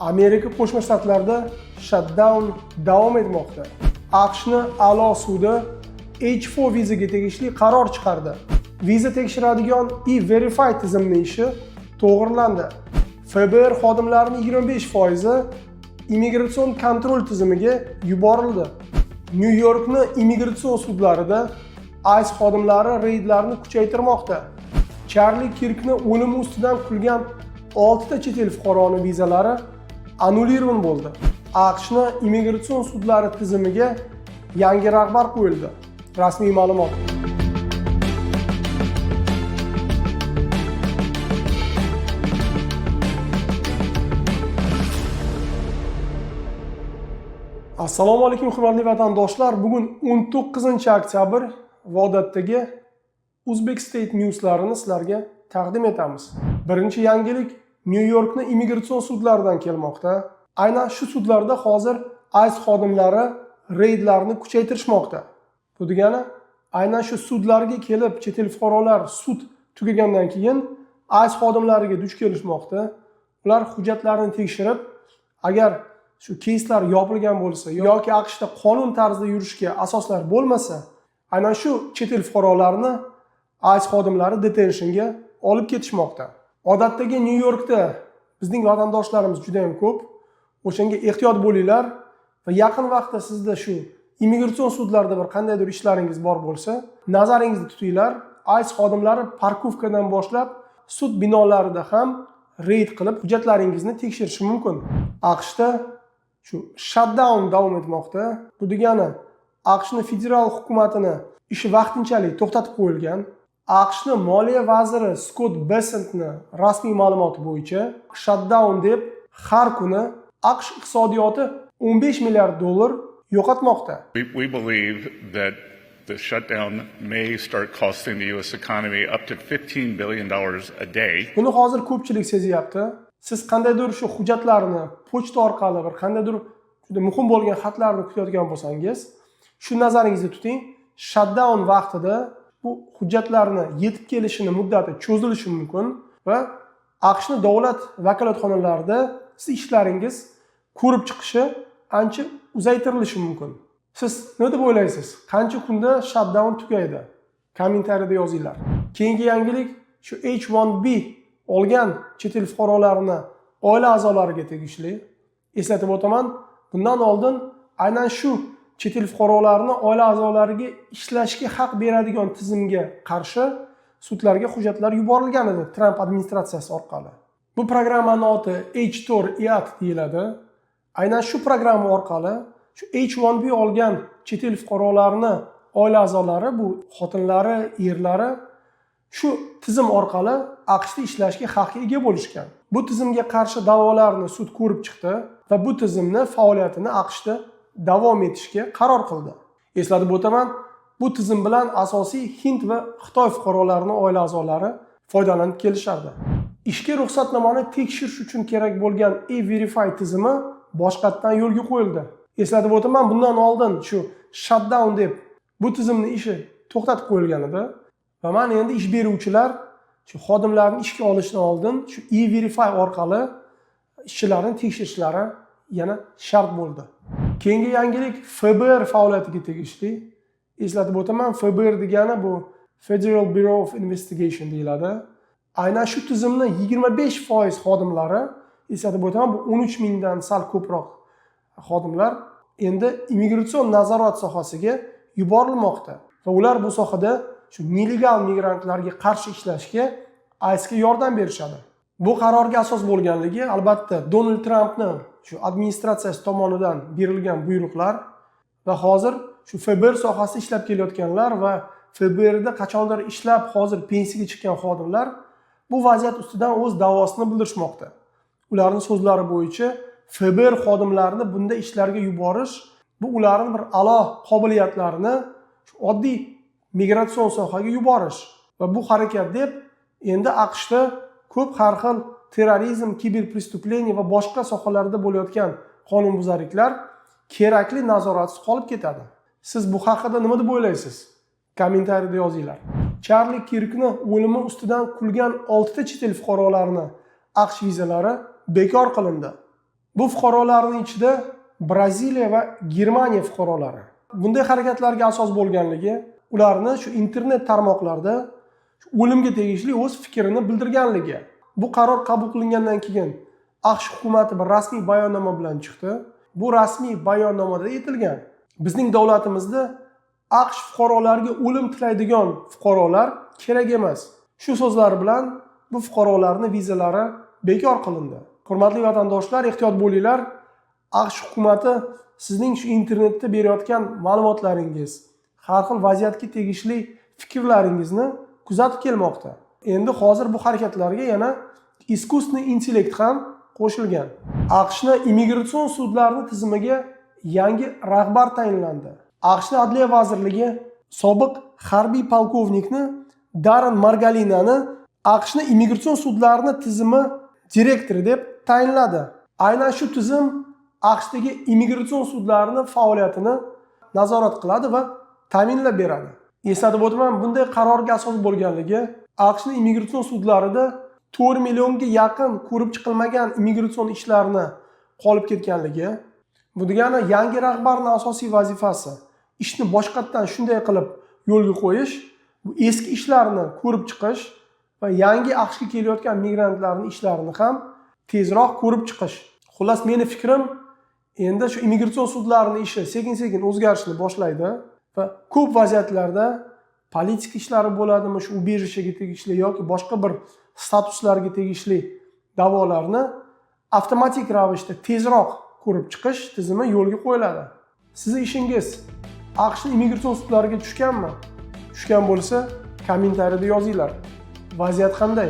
Amerika Qo'shma Shtatlarida shutdown davom etmoqda. AQShni a'lo sudi H4 vizaga tegishli qaror chiqardi. Viza tekshiradigan E-Verify tizimini ishi to'g'rilandi. FBR xodimlarining 25% immigratsion kontrol tizimiga yuborildi. Nyu-Yorkni immigratsion sudlarida ICE xodimlari reydlarni kuchaytirmoqda. Charli Kirkni o'limi ustidan kulgan 6 ta chet el fuqaroni vizalari аннулирован bo'ldi. AQShni immigratsion sudlari tizimiga yangi rahbar qo'yildi. Rasmiy ma'lumot. Assalomu alaykum, hurmatli vatandoshlar. Bugun 19-oktyabr va odatdagi Uzbek State Newslarini sizlarga taqdim etamiz. Birinchi yangilik Nyu-Yorkni immigratsion sudlaridan kelmoqda. Aynan shu sudlarda hozir ICE xodimlari reydlarni kuchaytirishmoqda. Bu degani, aynan shu sudlarga kelib chet el fuqarolar sud tugagandan keyin ICE xodimlariga duch kelishmoqda. Ular hujjatlarni tekshirib, agar shu keyslar yopilgan bo'lsa yoki AQShda qonun tarzida yurishga asoslar bo'lmasa, aynan shu chet el fuqarolarini ICE xodimlari detentionga olib ketishmoqda. Odatdagi Nyu-Yorkda bizning vatandoshlarimiz juda ham ko'p. O'shanga ehtiyot bo'linglar va yaqin vaqtda sizda shu immigratsion sudlarda bir qandaydir ishlaringiz bor bo'lsa, nazaringizda tutinglar. ICE xodimlari парковка dan boshlab sud binolarida ham reyd qilib hujjatlaringizni tekshirishi mumkin. AQShda shu shutdown davom etmoqda. Bu degani, AQShni federal hukumatini ishi vaqtinchalik to'xtatib qo'yilgan. AQShni moliya vaziri Skott Bessentni rasmiy ma'lumoti bo'yicha, shutdown deb har kuni AQSh iqtisodiyoti 15 milliard dollar yo'qotmoqda. We believe that the shutdown may start costing the U.S. economy up to $15 billion a day. Buni hozir ko'pchilik sezyapti. Siz qandaydir shu hujjatlarni pochta orqali, bir qandaydir juda muhim bo'lgan xatlarni kutayotgan bo'lsangiz, shu nazaringizda tuting. Shutdown vaqtida bu hujjatlarni yetib kelishini muddati cho'zilishi mumkin va AQShni davlat vakolatxonalarida siz ishlaringiz ko'rib chiqishi ancha uzaytirilishi mumkin. Siz nima deb o'ylaysiz? Qancha kunda shutdown tugaydi? Kommentariyada yozinglar. Keyingi yangilik shu H1B olgan chet el fuqarolarini oila a'zolariga tegishli. Eslatib o'taman, bundan oldin aynan shu chet el fuqarolarini oila a'zolariga ishlashga haq beradigan tizimga qarshi sudlarga hujjatlar yuborilgan edi Tramp administratsiyasi orqali. Bu programmani oti H4 EAD deyiladi. Aynan shu programma orqali shu H1B olgan chet el fuqarolarini oila a'zolari, bu xotinlari, erlari shu tizim orqali AQShda ishlashga haqqa ega bo'lishgan. Bu tizimga qarshi da'volarni sud ko'rib chiqdi va bu tizimni faoliyatini AQShda davom etishga qaror qildi. Eslatib o'taman, bu tizim bilan asosiy Hind va Xitoy fuqarolarini oila a'zolari foydalanib kelishardi. Ishga ruxsatnomani tekshirish uchun kerak bo'lgan E-Verify tizimi boshqatdan yo'lga qo'yildi. Eslatib o'taman, bundan oldin shu shutdown deb bu tizimni ishi to'xtatib qo'yilgan edi. Va mana endi ish beruvchilar shu xodimlarni ishga olishdan oldin shu E-Verify orqali ishchilarni tekshirishlari yana shart bo'ldi. Keyingi yangilik FBR faoliyatiga tegishli. Eslatib o'taman, FBR degani bu Federal Bureau of Investigation deyiladi. Aynan shu tizimni 25% xodimlari, eslatib o'taman, bu 13 mingdan sal ko'proq xodimlar endi immigratsion nazorat sohasiga yuborilmoqda va ular bu sohada shu нелегал migrantlarga qarshi ishlashga ICEga yordam berishadi. Bu qarorga asos bo'lganligi, albatta, Donald Trampni shu administratsiyasi tomonidan berilgan buyruqlar va hozir shu FBR sohasida ishlab kelayotganlar va FBRda qachondir ishlab, hozir pensiyaga chiqqan xodimlar bu vaziyat ustidan o'z da'vosini bildirishmoqda. Ularning so'zlari bo'yicha, FBR xodimlarini bunday ishlarga yuborish bu ularning bir a'lo qobiliyatlarini shu oddiy migratsion sohaga yuborish va bu harakat deb endi AQShda ko'p har xil terrorizm, киберпреступление va boshqa sohalarda bo'layotgan qonunbuzarliklar kerakli nazoratsiz qolib ketadi. Siz bu haqida nima deb o'ylaysiz? Kommentariyada yozinglar. Charli Kirkni o'limi ustidan kulgan 6 ta chet el fuqarolarini AQSh vizalari bekor qilindi. Bu fuqarolarning ichida Braziliya va Germaniya fuqarolari. Bunday harakatlarga asos bo'lganligi ularni shu internet tarmoqlarida o'limga tegishli o'z fikrini bildirganligi. Bu qaror qabul qilingandan keyin AQSh hukumati bir rasmiy bayonnoma bilan chiqdi. Bu rasmiy bayonnomada aytilgan: bizning davlatimizda AQSh fuqarolariga o'lim tilaydigan fuqarolar kerak emas. Shu so'zlar bilan bu fuqarolarni vizalari bekor qilindi. Hurmatli vatandoshlar, ehtiyot bo'linglar. AQSh hukumati sizning shu internetda berayotgan ma'lumotlaringiz, har xil vaziyatga tegishli fikrlaringizni kuzatib kelmoqda. Endi hozir bu harakatlarga yana искусственный интеллект ham qo'shilgan. AQShni immigratsion sudlarni tizimiga yangi rahbar tayinlandi. AQShni Adliya vazirligi sobiq harbiy polkovnikni, Darren Margalinani AQShni immigratsion sudlarini tizimi direktori deb tayinladi. Aynan shu tizim AQShdagi immigratsion sudlarni faoliyatini nazorat qiladi va ta'minlab beradi. Eslatib o'taman, bunday qarorga asos bo'lganligi AQShni immigratsion sudlarida 4 millionga yaqin ko'rib chiqilmagan immigratsion ishlarni qolib ketganligi. Bu degani, yangi rahbarni asosiy vazifasi ishni boshqatdan shunday qilib yo'lga qo'yish, bu eski ishlarni ko'rib chiqish va yangi AQShga kelayotgan migrantlarni ishlarini ham tezroq ko'rib chiqish. Xullas, meni fikrim, endi shu immigratsion sudlarni ishi sekin sekin o'zgarishni boshlaydi va ko'p vaziyatlarda politika ishlari bo'ladimi, shu убежище ga tegishli yoki boshqa bir statuslarga tegishli da'volarni avtomatik ravishda tezroq ko'rib chiqish tizimi yo'lga qo'yiladi. Sizni ishingiz AQShni immigratsion sudlariga tushganmi? Tushgan bo'lsa, kommentariyada yozinglar. Vaziyat qanday?